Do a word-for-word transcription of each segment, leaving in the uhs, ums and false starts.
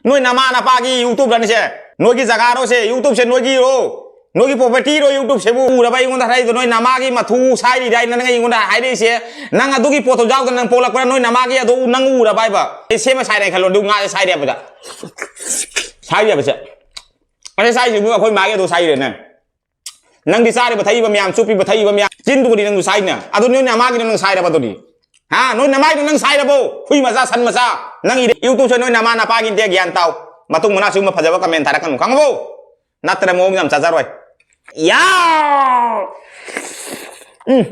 ꯅꯣꯏ ꯅꯃꯥ ꯅꯄꯥꯒꯤ YouTube ꯔꯅꯤꯁꯦ? ꯅꯣꯏꯒꯤ ꯖꯒꯥꯔꯣ ꯁꯦ? YouTube ꯁꯦ ꯅꯣꯏꯒꯤꯔꯣ? ꯅꯣꯏꯒꯤ property ꯔꯣ YouTube ꯁꯤꯕꯨ? ꯎꯔꯕ ꯑꯩꯉꯣꯟꯗ ꯍꯥꯏꯔꯛꯏꯗꯣ? ꯅꯣꯏ ꯅꯃꯥꯒꯤ ꯃꯊꯨ ꯁꯥꯏꯔꯤꯗꯥꯏ ꯅꯪ ꯑꯩꯉꯣꯟꯗ ꯍꯥꯏꯔꯛꯏꯁꯦ? ꯅꯪ ꯑꯗꯨꯒꯤ ꯄꯣꯠꯇꯣ ꯌꯥꯎꯗꯅ ꯅꯪ ꯄꯣꯛꯂꯛꯄ꯭ꯔꯥ? ꯅꯣꯏ ꯅꯃꯥꯒꯤ ꯑꯗꯨ ꯅꯪ ꯎꯔꯕ ꯍꯥꯏꯕ? ꯑꯩ ꯁꯦꯝꯃ ꯁꯥꯏꯔꯦ ꯈꯜꯂꯣ, ꯑꯗꯨ ꯉꯥꯁꯦ ꯁꯥꯏꯔꯦ ꯍꯥꯏꯕꯗ꯫ ꯁꯥꯏꯔꯦ ꯍꯥꯏꯕꯁꯦ꯫ ꯑꯁꯤ ꯁꯥꯏꯁꯤꯕꯨ ꯑꯩꯈꯣꯏ ꯃꯥꯒꯤ ꯑꯗꯨ ꯁꯥꯏꯔꯦꯅꯦ꯫ ꯅꯪꯗꯤ ꯆꯥꯔꯤꯕ ꯊꯛꯏꯕ ꯃꯌꯥꯝ, ꯆꯨꯞꯄꯤꯕ ꯊꯛꯏꯕ ꯃꯌꯥꯝ, ꯆꯤꯟꯗꯨꯕꯨꯗꯤ ꯅꯪꯁꯨ ꯁꯥꯏꯅ꯫ ꯑꯗꯨ ꯅꯣꯏ ꯅꯃꯥꯒꯤꯗꯣ ꯅꯪ ꯁꯥꯏꯔꯕ ꯑꯗꯨꯗꯤ? ꯍꯥ? ꯅꯣꯏ ꯅꯃꯥꯏꯗꯣ ꯅꯪ ꯁꯥꯏꯔꯕꯣ? ꯍꯨꯏ ꯃꯆꯥ, ꯁꯟ ꯃꯆꯥ꯫ ꯅꯪꯒꯤ YouTube ꯁꯦ ꯅꯣꯏ ꯅꯃꯥ ꯅꯄꯥꯒꯤꯅꯦ, ꯒ꯭ꯌꯥꯟ ꯇꯥꯎ꯫ ꯃꯇꯨꯡ ꯃꯅꯥꯎ ꯁꯤꯒꯨꯝꯕ ꯐꯖꯕ comment ꯊꯥꯔꯛꯀꯅꯨ, ꯈꯪꯉꯕꯣ? ꯅꯠꯇ꯭ꯔ ꯃꯑꯣꯡ ꯌꯥꯝ ꯆꯥꯖꯔꯣꯏ꯫ ꯌꯥ! ꯎꯝ꯫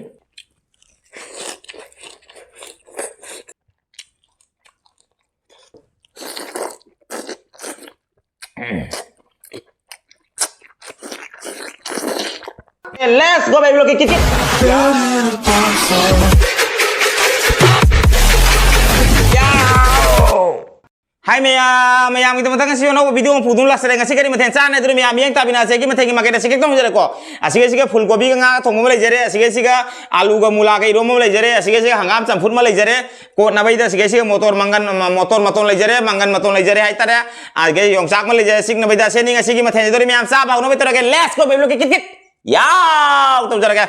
Let's go, baby, look at it. Yo! Hi, ꯃꯌꯥꯝ, ꯃꯌꯥꯝꯒꯤꯗꯃꯛꯇ ꯉꯁꯤ ꯑꯅꯧꯕ video ꯑꯃ ꯄꯨꯗꯨꯅ ꯂꯥꯛꯆꯔꯦ꯫ ꯉꯁꯤ ꯀꯔꯤ ꯃꯊꯦꯜ ꯆꯥꯅꯤ? ꯑꯗꯨꯅ ꯃꯌꯥꯝ ꯃꯤꯠꯌꯦꯡ ꯇꯥꯕꯤꯅ ꯑꯁꯤꯒꯤ ꯃꯊꯦꯜꯒꯤ ꯃꯀꯩꯗ ꯑꯁꯤꯒꯤ ꯇꯧꯖꯔꯦꯀꯣ꯫ ꯑꯁꯤꯒꯤꯁꯤꯒ ꯐꯨꯜ ꯀꯣꯕꯤꯒ ꯉꯥ ꯊꯣꯡꯕ ꯑꯃ ꯂꯩꯖꯔꯦ, ꯑꯁꯤꯒꯤꯁꯤꯒ ꯑꯂꯨꯒ ꯃꯨꯂꯥꯒ ꯏꯔꯣꯝꯕ ꯑꯃ ꯂꯩꯖꯔꯦ, ꯑꯁꯤꯒꯤꯁꯤꯒ ꯍꯪꯒꯥꯝ ꯆꯝꯐꯨꯠ ꯑꯃ ꯂꯩꯖꯔꯦ, ꯀꯣꯠꯅꯕꯩꯗ ꯑꯁꯤꯒꯤꯁꯤꯒ ꯃꯣꯇꯣꯔ ꯃꯪꯒꯟ, ꯃꯣꯇꯣꯔ ꯃꯇꯣꯟ ꯂꯩꯖꯔꯦ, ꯃꯪꯒꯟ ꯃꯇꯣꯟ ꯂꯩꯖꯔꯦ ꯍꯥꯏꯇꯥꯔꯦ꯫ ꯑꯗꯒꯤ ꯌꯣꯡꯆꯥꯛ ꯑꯃ ꯂꯩꯖꯔꯦ, ꯆꯤꯛꯅꯕꯩꯗ ꯑꯁꯤꯅꯤ ꯉꯁꯤꯒꯤ ꯃꯊꯦꯜꯁꯤꯗ ꯃꯌꯥꯝ ꯆꯥꯕ ꯍꯧꯅꯕ ꯇꯧꯔꯒꯦ꯫ Let's go, baby, look at it. ꯌꯥꯎ! ꯇꯧꯖꯔꯒꯦ꯫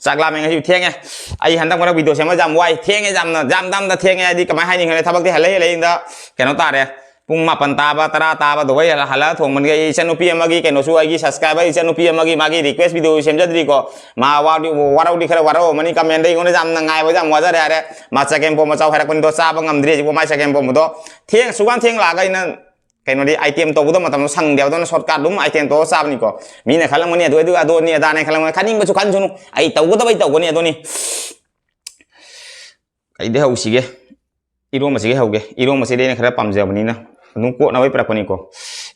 ꯆꯥꯛ ꯂꯥꯝꯃꯦ, ꯉꯁꯤ ꯊꯦꯡꯉꯦ꯫ ꯑꯩ ꯍꯟꯗꯛ ꯃꯔꯛ video ꯁꯦꯝꯕ ꯌꯥꯝ ꯋꯥꯏ꯫ ꯊꯦꯡꯉꯦ ꯌꯥꯝꯅ, ꯌꯥꯝ ꯅꯝꯅ ꯊꯦꯡꯉꯦ꯫ ꯍꯥꯏꯗꯤ ꯀꯃꯥꯏ ꯍꯥꯏꯅꯤ ꯈꯪꯗꯦ, ꯊꯕꯛꯇꯤ ꯍꯜꯂꯛ ꯍꯜꯂꯛꯏꯗ ꯀꯩꯅꯣ ꯇꯥꯔꯦ꯫ ꯄꯨꯡ ꯃꯥꯄꯟ ꯇꯥꯕ, ꯇꯔꯥ ꯇꯥꯕ ꯑꯗꯨꯒ ꯑꯩ ꯍꯜꯂꯛꯑ ꯊꯣꯡꯕꯅꯤ꯫ ꯑꯩ ꯏꯆꯟꯅꯨꯄꯤ ꯑꯃꯒꯤ ꯀꯩꯅꯣꯁꯨ, ꯑꯩꯒꯤ subscriber ꯏꯆꯟꯅꯨꯄꯤ ꯑꯃꯒꯤ ꯃꯥꯒꯤ request video ꯁꯦꯝꯖꯗ꯭ꯔꯤꯀꯣ꯫ ꯃꯥ ꯋꯥꯔꯧꯗꯤ, ꯋꯥꯔꯧꯗꯤ ꯈꯔ ꯋꯥꯔꯧꯔꯝꯃꯅꯤ꯫ Commentꯗ ꯑꯩꯉꯣꯟꯗ ꯌꯥꯝꯅ ꯉꯥꯏꯕꯗ ꯌꯥꯝ ꯋꯥꯖꯔꯦ ꯍꯥꯏꯔꯦ꯫ ꯃꯥ ꯆꯒꯦꯝ ꯄꯣꯝꯕ ꯆꯥꯎ ꯍꯥꯏꯔꯛꯄꯅꯤꯗꯣ, ꯆꯥꯕ ꯉꯝꯗ꯭ꯔꯤ ꯍꯧꯖꯤꯛꯐꯥꯎ ꯃꯥꯏ ꯆꯒꯦꯝ ꯄꯣꯝꯕꯗꯣ꯫ ꯊꯦꯡ, ꯁꯨꯀꯥꯟ ꯊꯦꯡ ꯂꯥꯛꯑꯒ ꯑꯩꯅ ꯀꯩꯅꯣꯗꯤ item ꯇꯧꯕꯗꯣ ꯃꯇꯝꯗꯣ ꯁꯪꯗꯦ ꯍꯥꯏꯕꯗꯧꯅ shortcut ꯑꯗꯨꯝ item ꯇꯧꯔ ꯆꯥꯕꯅꯤꯀꯣ꯫ ꯃꯤꯅ ꯈꯜꯂꯝꯒꯅꯤ ꯑꯗꯨ, ꯑꯗꯨ, ꯑꯗꯨꯅꯤ ꯑꯗꯥꯅꯦ ꯈꯜꯂꯝꯒꯅꯤ꯫ ꯈꯟꯅꯤꯡꯕꯁꯨ ꯈꯟꯁꯅꯨ꯫ ꯑꯩ ꯇꯧꯒꯗꯕ ꯑꯩ ꯇꯧꯒꯅꯤ ꯑꯗꯨꯅꯤ꯫ ꯀꯩꯗꯩ ꯍꯧꯁꯤꯒꯦ? ꯏꯔꯣꯝꯕꯁꯤꯒꯩ ꯍꯧꯒꯦ꯫ ꯏꯔꯣꯝꯕꯁꯤꯗꯤ ꯑꯩꯅ ꯈꯔ ꯄꯥꯝꯖꯕꯅꯤꯅ ꯑꯗꯨꯝ ꯀꯣꯠꯅꯕꯩ ꯄꯨꯔꯛꯄꯅꯤꯀꯣ꯫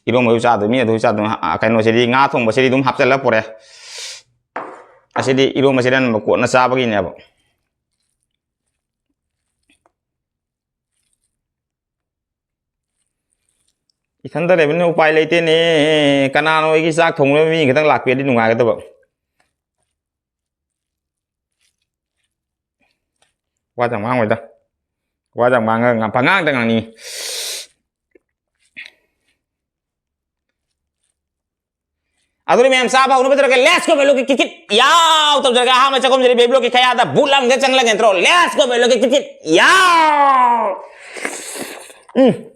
ꯏꯔꯣꯝꯕꯁꯨ ꯆꯥꯗꯣꯏ, ꯃꯤ ꯑꯗꯨ ꯆꯥꯗꯣꯏ꯫ ꯑ, ꯀꯩꯅꯣꯁꯤꯗꯤ ꯉꯥ ꯊꯣꯡꯕꯁꯤꯗꯤ ꯑꯗꯨꯝ ꯍꯥꯞꯆꯜꯂ ꯄꯨꯔꯦ꯫ ꯑꯁꯤꯗꯤ ꯏꯔꯣꯝꯕꯁꯤꯗ ꯑꯅꯝꯕ ꯀꯣꯠꯅ ꯆꯥꯕꯒꯤꯅꯦꯕ꯫ ꯏꯊꯟꯇ ꯂꯩꯕꯅꯤꯅ ꯎꯄꯥꯏ ꯂꯩꯇꯦꯅꯦ꯫ ꯀꯅꯥꯅꯣ ꯑꯩꯒꯤ ꯆꯥꯛ ꯊꯣꯡꯅꯕ ꯃꯤ ꯈꯤꯇꯪ ꯂꯥꯛꯄꯤꯔꯗꯤ ꯅꯨꯡꯉꯥꯏꯒꯗꯕ꯫ ꯋꯥꯗꯤ ꯌꯥꯝ ꯉꯥꯡꯉꯣꯏꯗ꯫ ꯋꯥꯗꯤ ꯌꯥꯝ ꯉꯥꯡꯉ-, ꯄꯉꯥꯡꯗ ꯉꯥꯡꯅꯤꯡꯉꯤ꯫ ꯑꯗꯨꯅ ꯃꯌꯥꯝ ꯆꯥꯕ ꯍꯧꯅꯕ ꯇꯧꯔꯒꯦ꯫ Let's go, ꯕꯦꯂꯣꯛꯀꯤ ꯀꯤꯠ ꯀꯤꯠ ꯌꯥꯎ! ꯇꯧꯖꯔꯒꯦ꯫ ꯑꯍꯥꯟꯕ ꯆꯥꯛꯈꯨꯝꯁꯤꯗꯤ ꯕꯦꯕ꯭ꯂꯣꯛꯀꯤ ꯈꯌꯥꯗ ꯕꯨꯠ ꯂꯥꯎꯅ ꯆꯪꯂꯒꯦ ꯅꯠꯇ꯭ꯔꯣ? Let's go, ꯕꯦꯕ꯭ꯂꯣꯛꯀꯤ ꯀꯤꯠ ꯀꯤꯠ ꯌꯥꯎ! ꯎꯝ꯫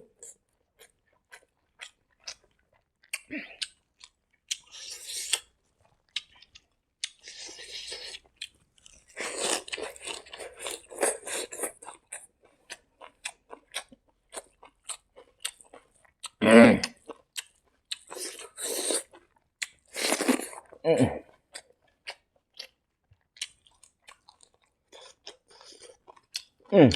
ꯎꯝ꯫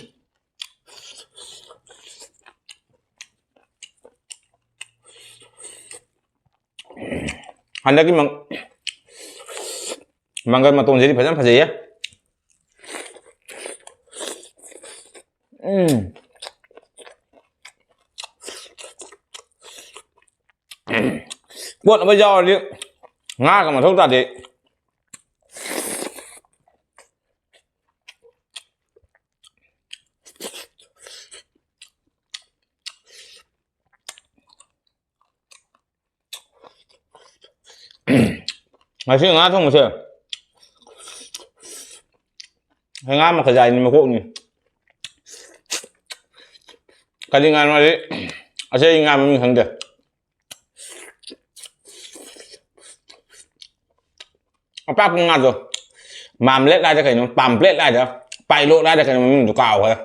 ꯍꯟꯗꯛꯀꯤ ꯃꯪ-, ꯃꯪꯒꯜ ꯃꯇꯣꯟꯁꯤꯗꯤ ꯐꯖꯅ ꯐꯖꯩꯌꯦ꯫ ꯎꯝ꯫ ꯀꯣꯠꯅꯕ ꯌꯥꯎꯔꯗꯤ ꯉꯥꯒ ꯃꯊꯧ ꯇꯥꯗꯦ꯫ ꯉꯁꯤ ꯉꯥ ꯊꯣꯡꯕꯁꯦ ꯉꯥ ꯃꯈꯖꯥꯏꯅꯤ, ꯃꯀꯣꯛꯅꯤ꯫ ꯀꯔꯤ ꯉꯥꯅꯣ ꯍꯥꯏꯗꯤ ꯑꯁꯤ ꯉꯥ ꯃꯃꯤꯡ ꯈꯪꯗꯦ꯫ ꯑꯄꯥꯛꯄ ꯉꯥꯗꯣ ꯃꯥꯝꯂꯦꯠ ꯍꯥꯏꯗ ꯀꯩꯅꯣ, ꯄꯥꯝꯄ꯭ꯂꯦꯠ ꯍꯥꯏꯗ, ꯄꯥꯏꯂꯣꯠ ꯍꯥꯏꯗ ꯀꯩꯅꯣ ꯃꯃꯤꯡꯗꯣ ꯀꯥꯎꯈ꯭ꯔꯦ꯫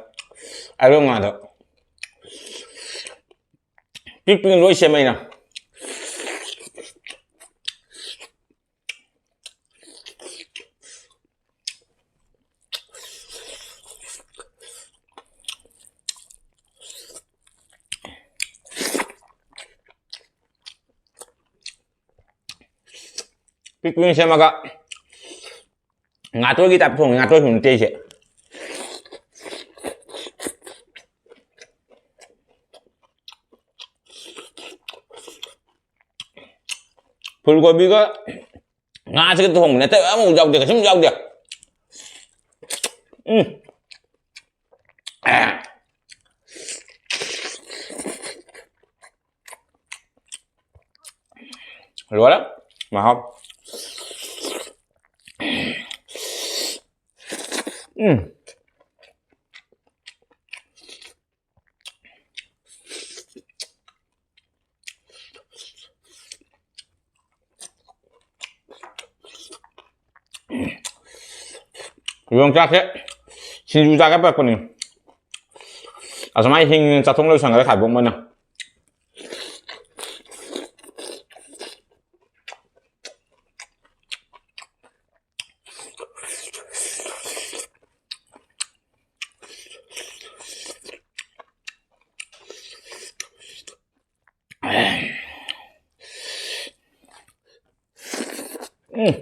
ꯑꯗꯨ ꯉꯥꯗꯣ ꯄꯤꯛ ꯄꯤꯛꯅ ꯂꯣꯏ ꯁꯦꯝꯃꯦ ꯑꯩꯅ꯫ ꯄꯤꯛ ꯄꯤꯛꯅ ꯁꯦꯝꯃꯒ ꯉꯥꯇꯣꯏꯒꯤ ꯇꯥꯏꯞ ꯊꯣꯡꯉꯦ, ꯉꯥꯇꯣꯏꯁꯨ ꯅꯠꯇꯦ ꯑꯩꯁꯦ꯫ ꯐꯨꯜ ꯀꯣꯕꯤꯒ ꯉꯥꯁꯤꯒ ꯊꯣꯡꯕꯅꯦ, ꯑꯇꯩ ꯑꯃꯐꯥꯎ ꯌꯥꯎꯗꯦ, ꯀꯩꯁꯨꯝ ꯌꯥꯎꯗꯦ꯫ ꯎꯝ꯫ ꯂꯣꯏꯔꯦ꯫ ꯃꯍꯥꯎ꯫ ꯎꯝ꯫ ꯌꯣꯡꯆꯥꯛꯁꯦ ꯁꯤꯡꯖꯨ ꯆꯥꯒꯦ ꯄꯨꯔꯛꯄꯅꯤ꯫ ꯑꯁꯨꯃꯥꯏꯅ ꯍꯤꯡꯅ ꯆꯥꯊꯣꯛ ꯂꯣꯏꯁꯟꯈ꯭ꯔꯦ ꯈꯥꯏꯕꯣꯛ ꯃꯣꯏꯅ꯫ ꯎꯝ꯫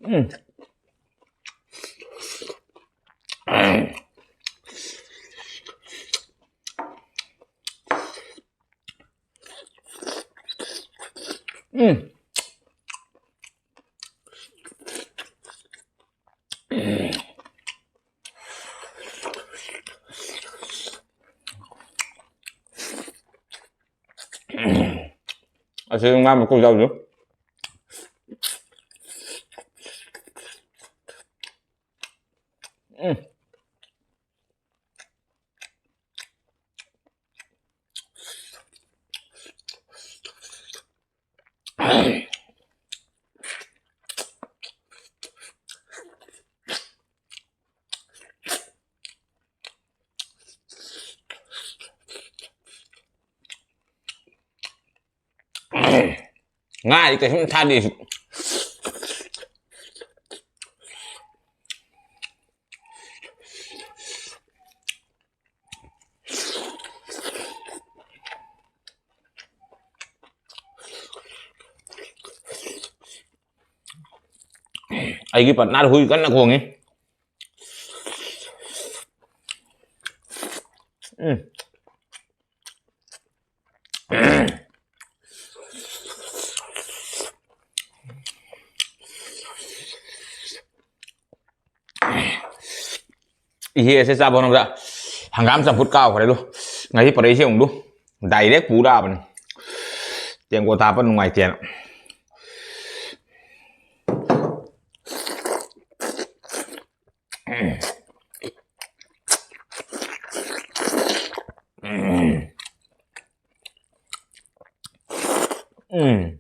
ꯎꯝ꯫ ꯎꯝ꯫ ꯑꯁꯤ ꯉꯥ ꯃꯀꯨ ꯌꯥꯎꯗꯣ꯫ ꯎꯝ꯫ ꯉꯥꯗꯤ ꯀꯩꯁꯨꯝ ꯊꯥꯗꯦ꯫ ꯑꯩꯒꯤ ꯄꯠꯅꯥꯗ ꯍꯨꯏ ꯀꯟꯅ ꯈꯣꯡꯉꯤ꯫ ꯎꯝ꯫ ꯏꯍꯦꯁꯦ ꯆꯥꯕ ꯍꯧꯅꯕꯗ ꯍꯪꯒꯥꯝ ꯆꯝꯐꯨꯠ ꯀꯥꯎꯈ꯭ꯔꯦ ꯑꯗꯨ꯫ ꯉꯥꯍꯩ ꯄꯔꯩꯁꯦ ꯑꯃꯨꯛ ꯗꯨ꯫ Direct ꯄꯨ ꯂꯥꯛꯑꯕꯅꯤ꯫ ꯇꯦꯡꯀꯣꯠ ꯍꯥꯞꯄ ꯅꯨꯡꯉꯥꯏꯇꯦꯅ꯫ ꯎꯝ꯫ ꯎꯝ꯫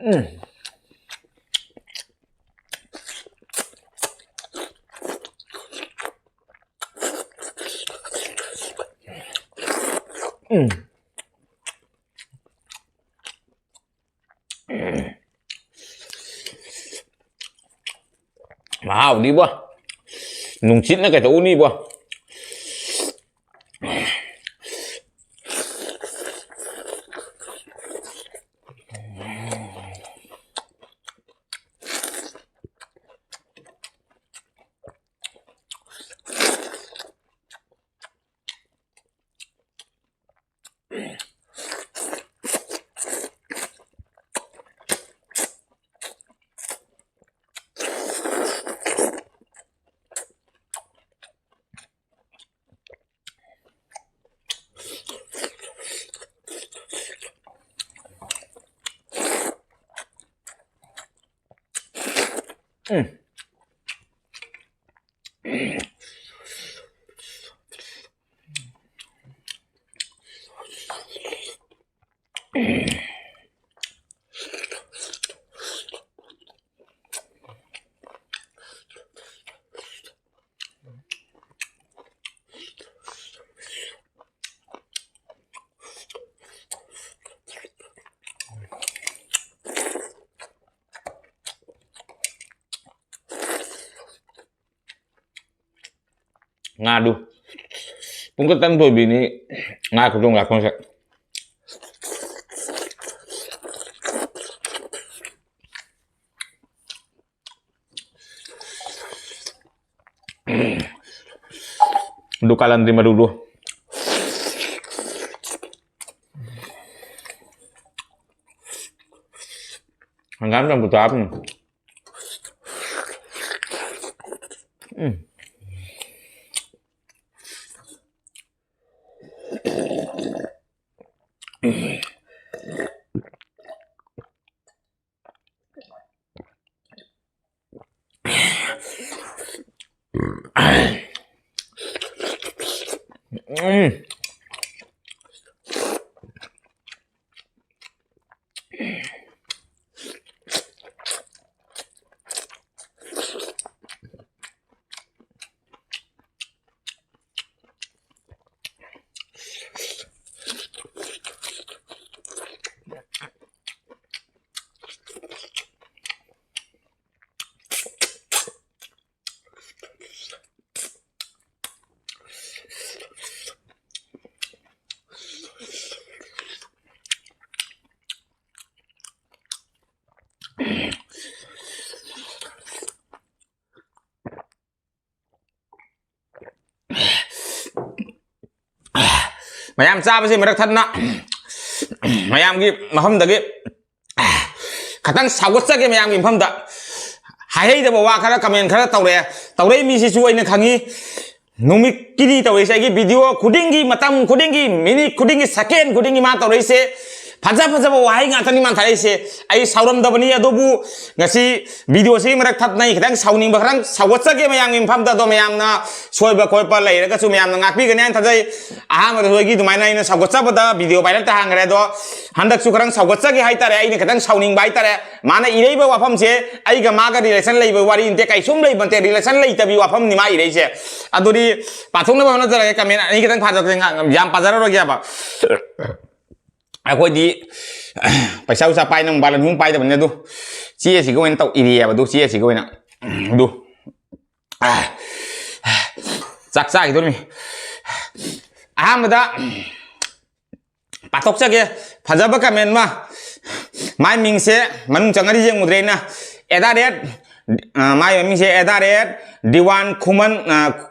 ꯎꯝ꯫ ꯎꯝ꯫ ꯃꯍꯥꯎꯗꯤꯕꯣ꯫ ꯅꯨꯡꯁꯤꯠꯅ ꯀꯩꯗꯧꯅꯤꯕꯣ꯫ ꯎꯝ꯫ ꯉꯥꯗꯨ꯫ ꯄꯨꯡꯀꯛꯇꯪ ꯇꯣꯏꯕꯤꯅꯤ ꯉꯥ ꯈꯨꯊꯣꯡ ꯂꯥꯛꯐꯝꯁꯦ꯫ ꯑꯗꯨ ꯀꯥꯂꯟꯗ꯭ꯔꯤ ꯃꯔꯨꯗꯨ꯫ ꯍꯪꯒꯥꯝ ꯆꯝꯐꯨꯠꯇ ꯍꯥꯞꯄꯅꯤ꯫ ꯎꯝ꯫ ꯎꯝ꯫ ꯃꯌꯥꯝ ꯆꯥꯕꯁꯤ ꯃꯔꯛ ꯊꯠꯅ ꯃꯌꯥꯝꯒꯤ ꯃꯐꯝꯗꯒꯤ ꯈꯇꯪ ꯁꯥꯎꯒꯠꯆꯒꯦ ꯃꯌꯥꯝꯒꯤ ꯃꯐꯝꯗ꯫ ꯍꯥꯏꯍꯩꯗꯕ ꯋꯥ ꯈꯔ comment ꯈꯔ ꯇꯧꯔꯛꯑꯦ꯫ ꯇꯧꯔꯛꯏ ꯃꯤꯁꯤꯁꯨ ꯑꯩꯅ ꯈꯪꯉꯤ꯫ ꯅꯨꯃꯤꯠꯀꯤꯗꯤ ꯇꯧꯔꯛꯏꯁꯦ, ꯑꯩꯒꯤ video ꯈꯨꯗꯤꯡꯒꯤ, ꯃꯇꯝ ꯈꯨꯗꯤꯡꯒꯤ, minute ꯈꯨꯗꯤꯡꯒꯤ, second ꯈꯨꯗꯤꯡꯒꯤ ꯃꯥ ꯇꯧꯔꯛꯏꯁꯦ꯫ ꯐꯖ ꯐꯖꯕ ꯋꯥꯍꯩ ꯉꯥꯛꯇꯅꯤ ꯃꯥ ꯊꯥꯔꯛꯏꯁꯦ꯫ ꯑꯩ ꯁꯥꯎꯔꯝꯗꯕꯅꯤ, ꯑꯗꯨꯕꯨ ꯉꯁꯤ video ꯁꯤꯒꯤ ꯃꯔꯛ ꯊꯠꯅ ꯑꯩ ꯈꯤꯇꯪ ꯁꯥꯎꯅꯤꯡꯕ ꯈꯔ ꯁꯥꯎꯒꯠꯆꯒꯦ ꯃꯌꯥꯝꯒꯤ ꯃꯐꯝꯗ꯫ ꯑꯗꯣ ꯃꯌꯥꯝꯅ ꯁꯣꯏꯕ ꯈꯣꯠꯄ ꯂꯩꯔꯒꯁꯨ ꯃꯌꯥꯝꯅ ꯉꯥꯛꯄꯤꯒꯅꯤ ꯍꯥꯏꯅ ꯊꯥꯖꯩ꯫ ꯑꯍꯥꯟꯕꯗ ꯍꯣꯏꯒꯤ ꯑꯗꯨꯃꯥꯏꯅ ꯑꯩꯅ ꯁꯥꯎꯒꯠꯆꯕꯗ video viral ꯇꯥꯍꯟꯈ꯭ꯔꯦ꯫ ꯑꯗꯣ ꯍꯟꯗꯛꯁꯨ ꯈꯔ ꯁꯥꯎꯒꯠꯆꯒꯦ ꯍꯥꯏꯇꯥꯔꯦ, ꯑꯩꯅ ꯈꯤꯇꯪ ꯁꯥꯎꯅꯤꯡꯕ ꯍꯥꯏꯇꯥꯔꯦ꯫ ꯃꯥꯅ ꯏꯔꯛꯏꯕ ꯋꯥꯐꯝꯁꯦ ꯑꯩꯒ ꯃꯥꯒ relation ꯂꯩꯕ ꯋꯥꯔꯤ ꯅꯠꯇꯦ, ꯀꯩꯁꯨꯝ ꯂꯩꯕ ꯅꯠꯇꯦ, relation ꯂꯩꯇꯕꯤ ꯋꯥꯐꯝꯅꯤ ꯃꯥ ꯏꯔꯛꯏꯁꯦ꯫ ꯑꯗꯨꯗꯤ ꯄꯥꯊꯣꯛꯅꯕ ꯍꯣꯠꯅꯖꯔꯒꯦ, comment ꯑꯅꯤ ꯈꯤꯇꯪ ꯊꯥꯖꯔꯛꯀꯦ, ꯉꯥ-, ꯌꯥꯝ ꯄꯥꯖꯔꯔꯣꯏꯒꯦꯕ꯫ ꯑꯩꯈꯣꯏꯗꯤ ꯄꯩꯁꯥ ꯅꯨꯡꯁꯥ ꯄꯥꯏꯅ ꯃꯣꯕꯥꯏꯜ ꯑꯅꯤꯍꯨꯝ ꯄꯥꯏꯗꯕꯅꯤꯅ ꯑꯗꯨ ꯆꯦ ꯑꯁꯤꯒ ꯑꯣꯏꯅ ꯇꯧ ꯏꯔꯤꯑꯕ꯫ ꯑꯗꯨ ꯆꯦ ꯑꯁꯤꯒ ꯑꯣꯏꯅ ꯑꯗꯨ ꯆꯥꯛ ꯆꯥꯈꯤꯗꯣꯔꯤꯃꯤ꯫ ꯑꯍꯥꯟꯕꯗ ꯄꯥꯊꯣꯛꯆꯒꯦ꯫ ꯐꯖꯕ comment ꯑꯃ꯫ ꯃꯥꯏ ꯃꯤꯡꯁꯦ ꯃꯅꯨꯡ ꯆꯪꯉꯗꯤ ꯌꯦꯡꯉꯨꯗ꯭ꯔꯦ ꯑꯩꯅ꯫ ꯑꯦꯗꯥꯔꯦꯠ, ꯑ, ꯃꯥꯏ ꯃꯃꯤꯡꯁꯦ ꯑꯦꯗꯥꯔꯦꯠ ꯗꯤꯋꯥꯟ ꯈꯨꯃꯟ, ꯑ,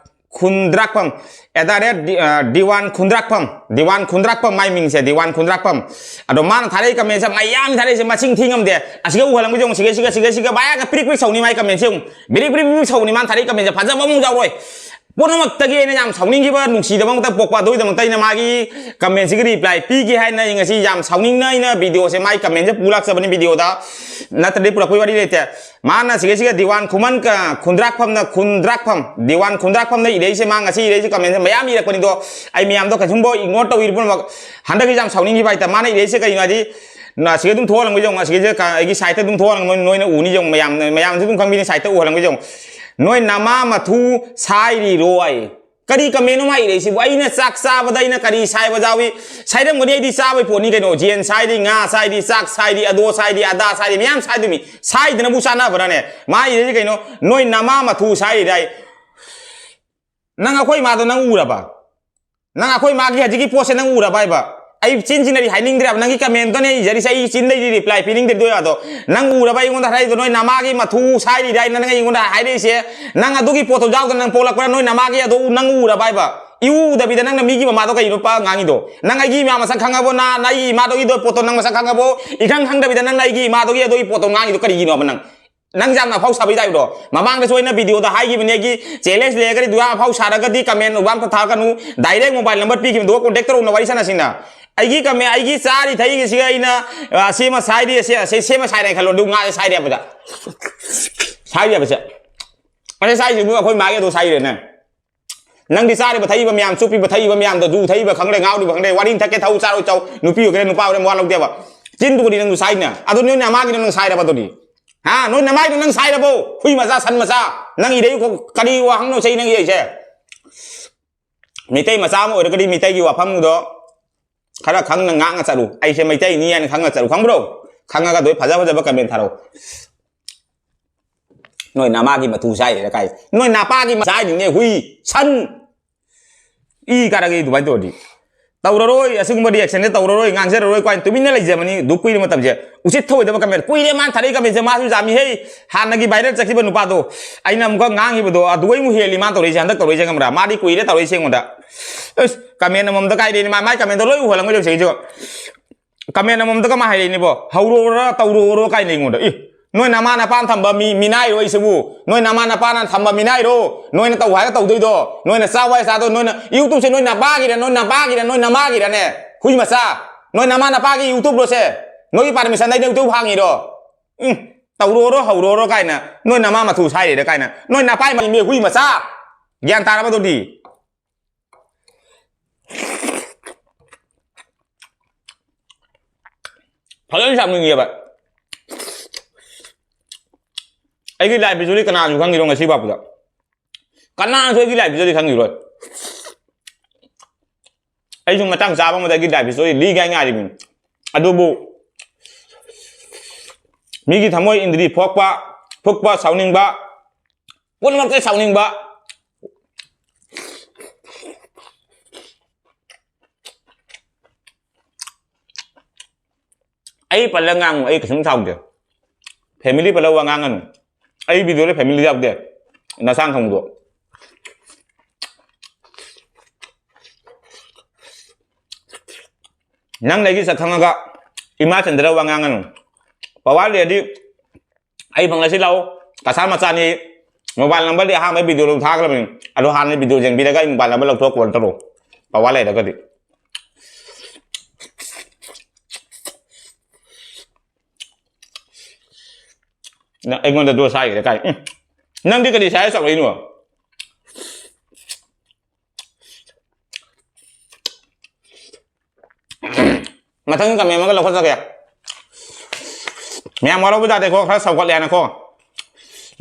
ꯈꯨꯟꯗ꯭ꯔꯥꯛꯄꯝ꯫ ꯑꯦꯗꯥꯔꯦꯠ ꯗꯤ-, ꯑ, ꯗꯤꯋꯥꯟ ꯈꯨꯟꯗ꯭ꯔꯥꯛꯄꯝ꯫ ꯗꯤꯋꯥꯟ ꯈꯨꯟꯗ꯭ꯔꯥꯛꯄꯝ ꯃꯥꯏ ꯃꯤꯡꯁꯦ, ꯗꯤꯋꯥꯟ ꯈꯨꯟꯗ꯭ꯔꯥꯛꯄꯝ꯫ ꯑꯗꯣ ꯃꯥꯅ ꯊꯥꯔꯛꯏ commentꯁꯦ ꯃꯌꯥꯝ ꯊꯥꯔꯛꯏꯁꯦ, ꯃꯁꯤꯡ ꯊꯤ ꯉꯝꯗꯦ꯫ ꯑꯁꯤꯒ ꯎꯍꯜꯂꯝꯒꯦ ꯌꯦꯡꯉꯨ, ꯁꯤꯒ, ꯁꯤꯒ, ꯁꯤꯒ, ꯁꯤꯒ ꯕꯥꯌꯥꯒ ꯄ꯭ꯔꯤꯛ ꯄ꯭ꯔꯤꯛ ꯁꯧꯅꯤ ꯃꯥꯏ commentꯁꯦ ꯌꯦꯡꯉꯨ꯫ ꯕꯤꯔꯤꯛ ꯕꯤꯔꯤꯛ ꯕꯤꯔꯤꯛ ꯁꯧꯅꯤ ꯃꯥꯅ ꯊꯥꯔꯛꯏ commentꯁꯦ, ꯐꯖꯕ ꯑꯃꯨꯛ ꯌꯥꯎꯔꯣꯏ꯫ ꯄꯨꯝꯅꯃꯛꯇꯒꯤ ꯑꯩꯅ ꯌꯥꯝ ꯁꯥꯎꯅꯤꯡꯈꯤꯕ, ꯅꯨꯡꯁꯤꯗꯕ ꯑꯃꯇ ꯄꯣꯛꯄ, ꯑꯗꯨꯒꯤꯗꯃꯛꯇ ꯑꯩꯅ ꯃꯥꯒꯤ commentꯁꯤꯒꯤ reply ꯄꯤꯒꯦ ꯍꯥꯏꯅ ꯑꯩ ꯉꯁꯤ ꯌꯥꯝ ꯁꯥꯎꯅꯤꯡꯅ ꯑꯩꯅ videoꯁꯦ, ꯃꯥꯒꯤ commentꯁꯦ ꯄꯨ ꯂꯥꯛꯆꯕꯅꯤ videoꯗ, ꯅꯠꯇ꯭ꯔꯗꯤ ꯄꯨꯔꯛꯄꯒꯤ ꯋꯥꯔꯤ ꯂꯩꯇꯦ꯫ ꯃꯥꯅ ꯁꯤꯒꯩꯁꯤꯒ ꯗꯤꯋꯥꯟ ꯈꯨꯃꯟ ꯀ-, ꯈꯨꯟꯗ꯭ꯔꯥꯛꯐꯝꯅ, ꯈꯨꯟꯗ꯭ꯔꯥꯛꯐꯝ, ꯗꯤꯋꯥꯟ ꯈꯨꯟꯗ꯭ꯔꯥꯛꯐꯝꯅ ꯏꯔꯛꯏꯁꯦ, ꯃꯥ ꯉꯁꯤ ꯏꯔꯛꯏꯁꯦ commentꯁꯦ ꯃꯌꯥꯝ ꯏꯔꯛꯄꯅꯤꯗꯣ, ꯑꯩ ꯃꯌꯥꯝꯗꯣ ꯀꯩꯁꯨꯝꯕꯧ ignore ꯇꯧꯏ ꯄꯨꯝꯅꯃꯛ꯫ ꯍꯟꯗꯛꯀꯤ ꯌꯥꯝ ꯁꯥꯎꯅꯤꯡꯈꯤꯕ ꯍꯥꯏꯇꯥꯔꯦ, ꯃꯥꯅ ꯏꯔꯛꯏꯁꯦ ꯀꯩꯅꯣ ꯍꯥꯏꯗꯤ, ꯅ-, ꯁꯤꯒ ꯑꯗꯨꯝ ꯊꯣꯛꯍꯜꯂꯝꯒꯦ ꯌꯦꯡꯉꯣ, ꯑꯁꯤꯒꯤꯁꯦ ꯀ-, ꯑꯩꯒꯤ sideꯇ ꯑꯗꯨꯝ ꯊꯣꯛꯍꯜꯂꯝꯒꯦ, ꯅꯣꯏ-, ꯅꯣꯏꯅ ꯎꯅꯤ ꯌꯦꯡꯉꯣ, ꯃꯌꯥꯝ, ꯃꯌꯥꯝꯁꯨ ꯑꯗꯨꯝ ꯈꯪꯕꯤꯅꯤ sideꯇ ꯎꯍꯜꯂꯝꯒꯦ ꯌꯦꯡꯉꯣ꯫ ꯅꯣꯏ ꯅꯃꯥ ꯃꯊꯨ ꯁꯥꯏꯔꯤꯔꯣꯏ꯫ ꯀꯔꯤ commentꯅꯣ ꯃꯥ ꯏꯔꯛꯏꯁꯤꯕꯨ? ꯑꯩꯅ ꯆꯥꯛ ꯆꯥꯕꯗ ꯑꯩꯅ ꯀꯔꯤ ꯁꯥꯏꯕ ꯌꯥꯎꯏ? ꯁꯥꯏꯔꯝꯒꯅꯤ, ꯑꯩꯗꯤ ꯆꯥꯕꯩ ꯄꯣꯠꯅꯤ ꯀꯩꯅꯣ꯫ ꯌꯦꯟ ꯁꯥꯏꯔꯤ, ꯉꯥ ꯁꯥꯏꯔꯤ, ꯆꯥꯛ ꯁꯥꯏꯔꯤ, ꯑꯗꯣ ꯁꯥꯏꯔꯤ, ꯑꯗꯥ ꯁꯥꯏꯔꯤ, ꯃꯌꯥꯝ ꯁꯥꯏꯗꯣꯏꯃꯤ꯫ ꯁꯥꯏꯗꯅꯕꯨ ꯆꯥꯟꯅꯕ꯭ꯔꯥꯅꯦ? ꯃꯥ ꯏꯔꯛꯏꯁꯤ ꯀꯩꯅꯣ? ꯅꯣꯏ ꯅꯃꯥ ꯃꯊꯨ ꯁꯥꯏꯔꯤꯔꯥꯏ꯫ ꯅꯪ ꯑꯩꯈꯣꯏ ꯃꯥꯗꯣ ꯅꯪ ꯎꯔꯕ? ꯅꯪ ꯑꯩꯈꯣꯏ ꯃꯥꯒꯤ ꯍꯧꯖꯤꯛꯀꯤ ꯄꯣꯠꯁꯦ ꯅꯪ ꯎꯔꯕ ꯍꯥꯏꯕ? ꯑꯩ ꯆꯤꯟꯁꯤꯅꯗꯤ ꯍꯥꯏꯅꯤꯡꯗ꯭ꯔꯦꯕ, ꯅꯪꯒꯤ commentꯇꯅꯦ ꯑꯩ ꯏꯖꯔꯤꯁꯦ, ꯑꯩ ꯆꯤꯟꯗꯩꯗꯤ reply ꯄꯤꯅꯤꯡꯗ꯭ꯔꯦ꯫ ꯑꯗꯣ ꯅꯪ ꯎꯔꯕ ꯑꯩꯉꯣꯟꯗ ꯍꯥꯏꯔꯛꯏꯗꯣ? ꯅꯣꯏ ꯅꯃꯥꯒꯤ ꯃꯊꯨ ꯁꯥꯏꯔꯤꯔꯥꯏ ꯅꯪ ꯑꯩꯉꯣꯟꯗ ꯍꯥꯏꯔꯛꯏꯁꯦ? ꯅꯪ ꯑꯗꯨꯒꯤ ꯄꯣꯠꯇꯣ ꯌꯥꯎꯗꯅ ꯅꯪ ꯄꯣꯛꯂꯛꯄ꯭ꯔꯥ? ꯅꯣꯏ ꯅꯃꯥꯒꯤ ꯑꯗꯣ ꯅꯪ ꯎꯔꯕ ꯍꯥꯏꯕ? ꯏꯎ ꯎꯗꯕꯤꯗ ꯅꯪꯅ ꯃꯤꯒꯤ ꯃꯃꯥꯗꯣ ꯀꯩꯅꯣ ꯄ ꯉꯥꯡꯉꯤꯗꯣ? ꯅꯪ ꯑꯩꯒꯤ ꯏꯃꯥ ꯃꯁꯛ ꯈꯪꯉꯕꯣ? ꯅ-, ꯅꯪ ꯑꯩꯒꯤ ꯏꯃꯥꯗꯨꯒꯤ ꯑꯗꯣ ꯄꯣꯠꯇꯣ ꯅꯪ ꯃꯁꯛ ꯈꯪꯉꯕꯣ? ꯏꯈꯪ ꯈꯪꯗꯕꯤꯗ ꯅꯪꯅ ꯑꯩꯒꯤ ꯏꯃꯥꯗꯨꯒꯤ ꯑꯗꯨꯒꯤ ꯄꯣꯠꯇꯣ ꯉꯥꯡꯉꯤꯗꯣ ꯀꯔꯤꯒꯤꯅꯣꯕ ꯅꯪ? ꯅꯪ ꯌꯥꯝꯅ ꯑꯐꯥꯎ ꯁꯥꯕꯩ typeꯗꯣ꯫ ꯃꯃꯥꯡꯗꯁꯨ ꯑꯩꯅ videoꯗ ꯍꯥꯏꯈꯤꯕꯅꯦ, ꯑꯩꯒꯤ challenge ꯂꯩꯔꯒꯗꯤ ꯑꯗꯨꯌꯥꯝ ꯑꯐꯥꯎ ꯁꯥꯔꯒꯗꯤ comment ꯎꯕꯥꯝ ꯊꯥꯔꯛꯀꯅꯨ, direct mobile number ꯄꯤꯈꯤꯕꯗꯨꯒ contact ꯇꯧꯔꯛꯎꯅ ꯋꯥꯔꯤ ꯁꯥꯟꯅꯁꯤꯅ꯫ ꯑꯩꯒꯤ comment, ꯑꯩꯒꯤ ꯆꯥꯔꯤ ꯊꯛꯏꯒꯤꯁꯤꯒ ꯑꯩꯅ, ꯑ, ꯁꯦꯝꯃ ꯁꯥꯏꯔꯤ, ꯑꯁꯦ-, ꯑꯁꯦ-, ꯁꯦꯝꯃ ꯁꯥꯏꯔꯦ ꯈꯜꯂꯣ, ꯑꯗꯨ ꯉꯥꯁꯦ ꯁꯥꯏꯔꯦ ꯍꯥꯏꯕꯗ꯫ ꯁꯥꯏꯔꯦ ꯍꯥꯏꯕꯁꯦ꯫ ꯑꯁꯦ ꯁꯥꯏꯁꯤꯕꯨ ꯑꯩꯈꯣꯏ ꯃꯥꯒꯤ ꯑꯗꯨ ꯁꯥꯏꯔꯦꯅꯦ꯫ ꯅꯪꯗꯤ ꯆꯥꯔꯤꯕ ꯊꯛꯏꯕ ꯃꯌꯥꯝ, ꯆꯨꯞꯄꯤꯕ ꯊꯛꯏꯕ ꯃꯌꯥꯝꯗꯣ, ꯖꯨ ꯊꯛꯏꯕ ꯈꯪꯗꯦ, ꯉꯥꯎꯔꯤꯕ ꯈꯪꯗꯦ, ꯋꯥꯔꯤ ꯊꯛꯀꯦ ꯊꯛꯎ, ꯆꯥꯔꯣꯏ ꯆꯥꯎ, ꯅꯨꯄꯤ ꯑꯣꯏꯒꯦꯔꯥ ꯅꯨꯄꯥ ꯑꯣꯏꯒꯦꯔꯥ ꯃꯋꯥ ꯂꯧꯗꯦꯕ꯫ ꯆꯤꯟꯗꯨꯕꯨꯗꯤ ꯅꯪꯁꯨ ꯁꯥꯏꯅ꯫ ꯑꯗꯨ ꯅꯣꯏꯅ ꯑꯃꯥꯒꯤꯗꯣ ꯅꯪ ꯁꯥꯏꯔꯕ ꯑꯗꯨꯗꯤ? ꯍꯥ? ꯅꯣꯏ ꯅꯃꯥꯏꯗꯣ ꯅꯪ ꯁꯥꯏꯔꯕꯣ? ꯍꯨꯏ ꯃꯆꯥ, ꯁꯟ ꯃꯆꯥ꯫ ꯅꯪ ꯏꯔꯩ ꯀꯣ-, ꯀꯔꯤ ꯋꯥꯍꯪꯅꯣ ꯁꯤ ꯅꯪ ꯏꯔꯩꯁꯦ? ꯃꯤꯇꯩ ꯃꯆꯥ ꯑꯃ ꯑꯣꯏꯔꯒꯗꯤ ꯃꯤꯇꯩꯒꯤ ꯋꯥꯐꯝꯗꯣ ꯈꯔ ꯈꯪꯅ ꯉꯥꯡꯅ ꯆꯠꯂꯨ꯫ ꯑꯩꯁꯦ ꯃꯩꯇꯩꯅꯤ ꯍꯥꯏꯅ ꯈꯪꯅ ꯆꯠꯂꯨ꯫ ꯈꯪꯕ꯭ꯔꯣ? ꯈꯪꯉꯒ ꯑꯗꯨ ꯐꯖ ꯐꯖꯕ comment ꯊꯥꯔꯛꯎ꯫ ꯅꯣꯏ ꯅꯃꯥꯒꯤ ꯃꯇꯨ ꯁꯥꯏꯔꯦ ꯀꯥꯏ? ꯅꯣꯏ ꯅꯄꯥꯒꯤ ꯃꯆꯥ ꯍꯥꯏꯅꯤꯅꯦ, ꯍꯨꯏ, ꯁꯟ꯫ ꯏ ꯀꯥꯔꯒꯦ ꯑꯗꯨꯃꯥꯏꯅ ꯇꯧꯔꯗꯤ꯫ ꯇꯧꯔꯔꯣꯏ, ꯑꯁꯤꯒꯨꯝꯕ reaction ꯁꯦ ꯇꯧꯔꯔꯣꯏ, ꯉꯥꯡꯖꯔꯔꯣꯏ, ꯀꯥꯏꯅ ꯇꯨꯃꯤꯟꯅ ꯂꯩꯖꯕꯅꯤ꯫ ꯗꯨꯛ ꯀꯨꯏꯔ ꯃꯇꯝꯁꯦ꯫ ꯎꯁꯤꯠ ꯊꯑꯣꯏꯗꯕ comment꯫ ꯀꯨꯏꯔꯦ ꯃꯥꯅ ꯊꯥꯔꯛꯏ comment ꯁꯦ, ꯃꯥꯁꯨ ꯌꯥꯝꯃꯤꯍꯦ꯫ ꯍꯥꯟꯅꯒꯤ viral ꯆꯠꯈꯤꯕ ꯅꯨꯄꯥꯗꯣ, ꯑꯩꯅ ꯑꯃꯨꯛꯀ ꯉꯥꯡꯈꯤꯕꯗꯣ, ꯑꯗꯨꯒꯩꯃꯨꯛ ꯍꯦꯜꯂꯤ ꯃꯥꯅ ꯇꯧꯔꯛꯏꯁꯦ, ꯍꯟꯗꯛ ꯇꯧꯔꯛꯏꯁꯦ, ꯈꯪꯕ꯭ꯔꯥ? ꯃꯥꯗꯤ ꯀꯨꯏꯔꯦ ꯇꯧꯔꯛꯏꯁꯦ ꯑꯩꯉꯣꯟꯗ꯫ ꯑꯁ, comment ꯑꯃꯃꯝꯗ ꯀꯥꯏꯗꯩꯅꯤ? ꯃꯥ, ꯃꯥꯏ comment ꯗꯣ ꯂꯣꯏ ꯎꯍꯜꯂꯝꯒꯅꯤ ꯍꯧꯖꯤꯛ ꯑꯩꯁꯨ꯫ Comment ꯑꯃꯃꯝꯗ ꯀꯃꯥꯏ ꯍꯥꯏꯔꯛꯏꯅꯤꯕꯣ? "ꯍꯧꯔꯣꯔ ꯇꯧꯔꯣꯔ" ꯀꯥꯏꯅ ꯑꯩꯉꯣꯟꯗ꯫ ꯏ, ꯅꯣꯏ ꯅꯃꯥ ꯅꯄꯥꯅ ꯊꯝꯕ ꯃꯤ, ꯃꯤꯅꯥꯏꯔꯣ ꯑꯩꯁꯤꯕꯨ? ꯅꯣꯏ ꯅꯃꯥ ꯅꯄꯥꯅ ꯊꯝꯕ ꯃꯤꯅꯥꯏꯔꯣ? ꯅꯣꯏꯅ ꯇꯧ ꯍꯥꯏꯔ ꯇꯧꯗꯣꯏꯗꯣ? ꯅꯣꯏꯅ ꯆꯥꯎ ꯍꯥꯏꯔ ꯆꯥꯗꯣꯏ? ꯅꯣꯏꯅ, YouTube ꯁꯦ ꯅꯣꯏ ꯅꯄꯥꯒꯤꯔ, ꯅꯣꯏ ꯅꯃꯥꯒꯤꯔ, ꯅꯣꯏ ꯅꯃꯥꯒꯤꯔꯅꯦ? ꯍꯨꯏ ꯃꯆꯥ! ꯅꯣꯏ ꯅꯃꯥ ꯅꯄꯥꯒꯤ YouTube ꯂꯣ ꯁꯦ? ꯅꯣꯏꯒꯤ permission ꯗ ꯑꯩꯅ YouTube ꯍꯥꯡꯉꯤꯔꯣ? ꯎꯝ, ꯇꯧꯔꯣꯔꯣ, ꯍꯧꯔꯣꯔꯣ ꯀꯥꯏꯅ, ꯅꯣꯏ ꯅꯃꯥ ꯃꯊꯨ ꯁꯥꯏꯔꯤꯔ ꯀꯥꯏꯅ, ꯅꯣꯏ ꯅꯄꯥꯏ ꯃꯔꯤꯅꯦ, ꯍꯨꯏ ꯃꯆꯥ! ꯒ꯭ꯌꯥꯟ ꯇꯥꯔꯕ ꯑꯗꯨꯗꯤ? ꯐꯖꯅ ꯆꯥꯝꯅꯤꯡꯉꯦꯕ꯫ ꯑꯩꯒꯤ life history ꯀꯅꯥꯁꯨ ꯈꯪꯈꯤꯔꯣꯏ ꯉꯁꯤ ꯐꯥꯎꯕꯗ꯫ ꯀꯅꯥꯁꯨ ꯑꯩꯒꯤ life history ꯈꯪꯈꯤꯔꯣꯏ꯫ ꯑꯩꯁꯨ ꯃꯇꯥꯡ ꯆꯥꯕ ꯑꯃꯗ ꯑꯩꯒꯤ life history ꯂꯤꯒꯦ ꯉꯥꯏꯔꯤꯕꯅꯤ꯫ ꯑꯗꯨꯕꯨ ꯃꯤꯒꯤ ꯊꯃꯣꯏ ꯏꯟꯗ꯭ꯔꯤ ꯐꯣꯛꯄ, ꯐꯨꯛꯄ, ꯁꯥꯎꯅꯤꯡꯕ, ꯄꯨꯝꯅꯃꯛꯇ ꯁꯥꯎꯅꯤꯡꯕ꯫ ꯑꯩ ꯄꯜꯂ ꯉꯥꯡꯉꯨ, ꯑꯩ ꯀꯩꯁꯨꯝ ꯁꯥꯎꯗꯦ꯫ Family ꯄꯜꯂ ꯋꯥ ꯉꯥꯡꯒꯅꯨ꯫ ꯑꯩ video ꯗ family ꯌꯥꯎꯗꯦ꯫ ꯅꯁꯥꯅ ꯈꯪꯕꯗꯣ꯫ ꯅꯪ ꯂꯩꯒꯤ ꯁꯛ ꯈꯪꯉꯒ ꯏꯃꯥ ꯆꯟꯗ꯭ꯔ ꯋꯥ ꯉꯥꯡꯒꯅꯨ꯫ Power ꯂꯩꯔꯗꯤ ꯑꯩ ꯐꯪꯂꯁꯤ ꯂꯥꯛꯑꯣ꯫ ꯀꯁꯥꯔ ꯃꯆꯥꯅꯤ꯫ Mobile number ꯗꯤ ꯑꯍꯥꯟꯕ video ꯗ ꯊꯥꯈ꯭ꯔꯕꯅꯤ꯫ ꯑꯗꯣ ꯍꯥꯟꯅ video ꯌꯦꯡꯕꯤꯔꯒ ꯑꯩ mobile number ꯂꯧꯊꯣꯛ call ꯇꯧꯔꯛꯑꯣ꯫ Power ꯂꯩꯔꯒꯗꯤ꯫ ꯅꯪ ꯑꯩꯉꯣꯟꯗ ꯗꯣꯁ ꯍꯥꯏꯈ꯭ꯔꯦ ꯀꯥꯏ? ꯎꯝ꯫ ꯅꯪꯗꯤ ꯀꯔꯤ ꯁꯥꯏ ꯆꯥꯎꯔꯛꯏꯅꯣ? ꯃꯊꯪꯒꯤ comment ꯑꯃꯒ ꯂꯧꯈꯠꯆꯒꯦ꯫ ꯃꯌꯥꯝ ꯋꯥꯔꯧꯕ ꯌꯥꯗꯦꯀꯣ, ꯈꯔ ꯁꯧꯒꯠꯂꯦꯅꯀꯣ꯫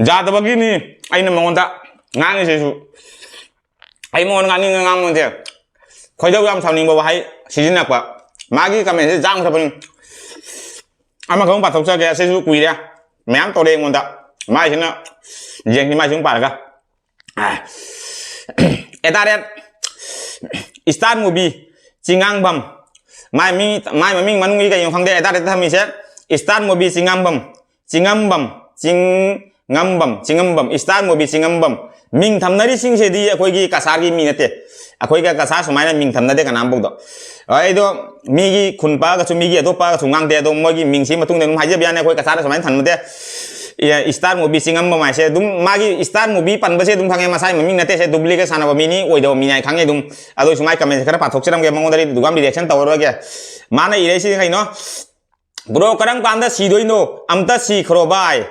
ꯌꯥꯗꯕꯒꯤꯅꯤ ꯑꯩꯅ ꯃꯉꯣꯟꯗ ꯉꯥꯡꯉꯤꯁꯤꯁꯨ꯫ ꯑꯩ ꯃꯉꯣꯟꯗ ꯉꯥꯡꯅꯤꯡꯉ ꯉꯥꯡꯕ ꯅꯠꯇꯦ꯫ ꯈꯣꯏꯗꯧ ꯌꯥꯝ ꯁꯥꯎꯅꯤꯡꯕ ꯋꯥꯍꯩ ꯁꯤꯖꯤꯟꯅꯔꯛꯄ꯫ ꯃꯥꯒꯤ comment ꯁꯦ ꯌꯥꯝꯈ꯭ꯔꯕꯅꯤ꯫ ꯑꯃꯈꯛ ꯄꯥꯊꯣꯛꯆꯒꯦ, ꯑꯁꯤꯁꯨ ꯀꯨꯏꯔꯦ꯫ ꯃꯌꯥꯝ ꯇꯧꯔꯦ ꯑꯩꯉꯣꯟꯗ꯫ ꯃꯥꯏꯁꯤꯅ ꯌꯦꯡꯁꯤ, ꯃꯥꯏꯁꯤ ꯑꯃꯨꯛ ꯄꯥꯔꯒ꯫ ꯑꯦꯗꯥꯔꯦꯠ ꯏꯁꯇꯥꯔ ꯃꯨꯚꯤ ꯆꯤꯡꯉꯥꯡꯕꯝ꯫ ꯃꯥꯏ ꯃꯤ, ꯃꯥꯏ ꯃꯃꯤꯡ ꯃꯅꯨꯡꯒꯤ ꯀꯩꯅꯣ ꯈꯪꯗꯦ, ꯑꯦꯗꯥꯔꯦꯠ ꯊꯝꯃꯤꯁꯦ ꯏꯁꯇꯥꯔ ꯃꯨꯚꯤ ꯆꯤꯡꯉꯥꯡꯕꯝ꯫ ꯆꯤꯡꯉꯝꯕꯝ, ꯆꯤꯡꯉꯝꯕꯝ, ꯆꯤꯡꯉꯝꯕꯝ, ꯏꯁꯇꯥꯔ ꯃꯨꯚꯤ ꯆꯤꯡꯉꯝꯕꯝ꯫ ꯃꯤꯡ ꯊꯝꯅꯔꯤꯁꯤꯡꯁꯤꯗꯤ ꯑꯩꯈꯣꯏꯒꯤ ꯀꯁꯥꯔꯒꯤ ꯃꯤ ꯅꯠꯇꯦ꯫ ꯑꯩꯈꯣꯏꯒ ꯀꯁꯥꯔ ꯁꯨꯃꯥꯏꯅ ꯃꯤꯡ ꯊꯝꯅꯗꯦ ꯀꯅꯥꯝꯐꯥꯎꯗ꯫ ꯑꯩꯗꯣ ꯃꯤꯒꯤ ꯈꯨꯟ ꯄꯥꯛꯑꯒꯁꯨ, ꯃꯤꯒꯤ ꯑꯇꯣꯞꯄꯒꯁꯨ ꯉꯥꯡꯗꯦ꯫ ꯑꯗꯣ ꯃꯣꯏꯒꯤ ꯃꯤꯡꯁꯤ ꯃꯇꯨꯡꯗ ꯑꯗꯨꯝ ꯍꯥꯏꯖꯕ ꯌꯥꯅꯤ꯫ ꯑꯩꯈꯣꯏ ꯀꯁꯥꯔꯗ ꯁꯨꯃꯥꯏꯅ ꯊꯝꯅꯗꯦ꯫ ꯑꯦ, ꯏꯁꯇꯥꯔ ꯃꯨꯚꯤ ꯆꯤꯡꯉꯝꯕꯝ ꯍꯥꯏꯁꯦ ꯑꯗꯨꯝ, ꯃꯥꯒꯤ ꯏꯁꯇꯥꯔ ꯃꯨꯚꯤ ꯄꯟꯕꯁꯦ ꯑꯗꯨꯝ ꯈꯪꯉꯦ, ꯃꯁꯥꯒꯤ ꯃꯃꯤꯡ ꯅꯠꯇꯦ꯫ ꯁꯦ ꯗꯨꯄ꯭ꯂꯤꯀꯦꯠ ꯁꯥꯟꯅꯕ ꯃꯤꯅꯤ, ꯑꯣꯏꯗꯕ ꯃꯤꯅꯤ ꯍꯥꯏ ꯈꯪꯉꯦ ꯑꯗꯨꯝ꯫ ꯑꯗꯣ ꯁꯨꯃꯥꯏꯅ ꯀꯃꯦꯟꯁꯦ ꯈꯔ ꯄꯥꯊꯣꯛꯆꯔꯝꯒꯦ, ꯃꯉꯣꯟꯗꯗꯤ ꯗꯨꯀꯥꯟ ꯔꯤꯌꯦꯛꯁꯟ ꯇꯧꯔꯔꯣꯏꯒꯦ꯫ ꯃꯥꯅ ꯏꯔꯛꯏꯁꯤ ꯀꯩꯅꯣ? ꯕ꯭ꯔꯣ, ꯀꯔꯝ ꯀꯥꯟꯗ ꯁꯤꯗꯣꯏꯅꯣ? ꯑꯝꯇ ꯁꯤꯈ꯭ꯔꯣ ꯚꯥꯏ꯫